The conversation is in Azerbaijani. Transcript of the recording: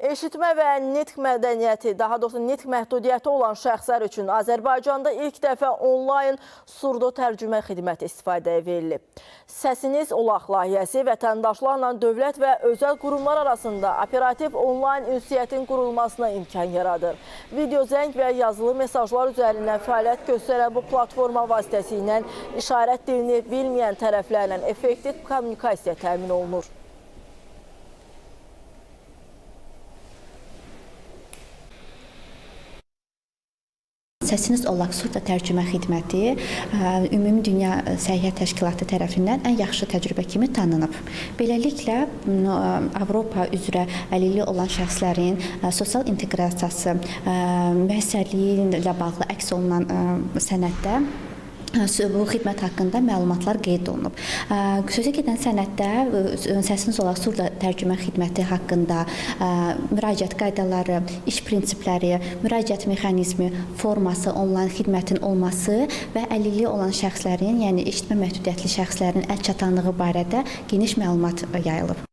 Eşitmə və nitq mədəniyyəti, daha doğrusu nitq məhdudiyyəti olan şəxslər üçün Azərbaycanda ilk dəfə onlayn surdo tərcümə xidməti istifadəyə verilib. Səsiniz Olaq layihəsi vətəndaşlarla dövlət və özəl qurumlar arasında operativ onlayn ünsiyyətin qurulmasına imkan yaradır. Video zəng və yazılı mesajlar üzərindən fəaliyyət göstərən bu platforma vasitəsilə işarət dilini bilməyən tərəflərlə effektiv kommunikasiya təmin olunur. Səsiniz Olaq Surda tərcümə xidməti Ümumi Dünya Səhiyyə Təşkilatı tərəfindən ən yaxşı təcrübə kimi tanınıb. Beləliklə, Avropa üzrə əlilliyi olan şəxslərin sosial inteqrasiyası, müəssərliyi ilə bağlı əks olunan sənəddə bu xidmət haqqında məlumatlar qeyd olunub. Sözə gedən sənəddə Səsiniz Olaq Surda tərcümə xidməti haqqında müraciət qaydaları, iş prinsipləri, müraciət mexanizmi, forması, onlayn xidmətin olması və əlilliyi olan şəxslərin, yəni eşitmə məhdudiyyətli şəxslərin əl çatanlığı barədə geniş məlumat yayılıb.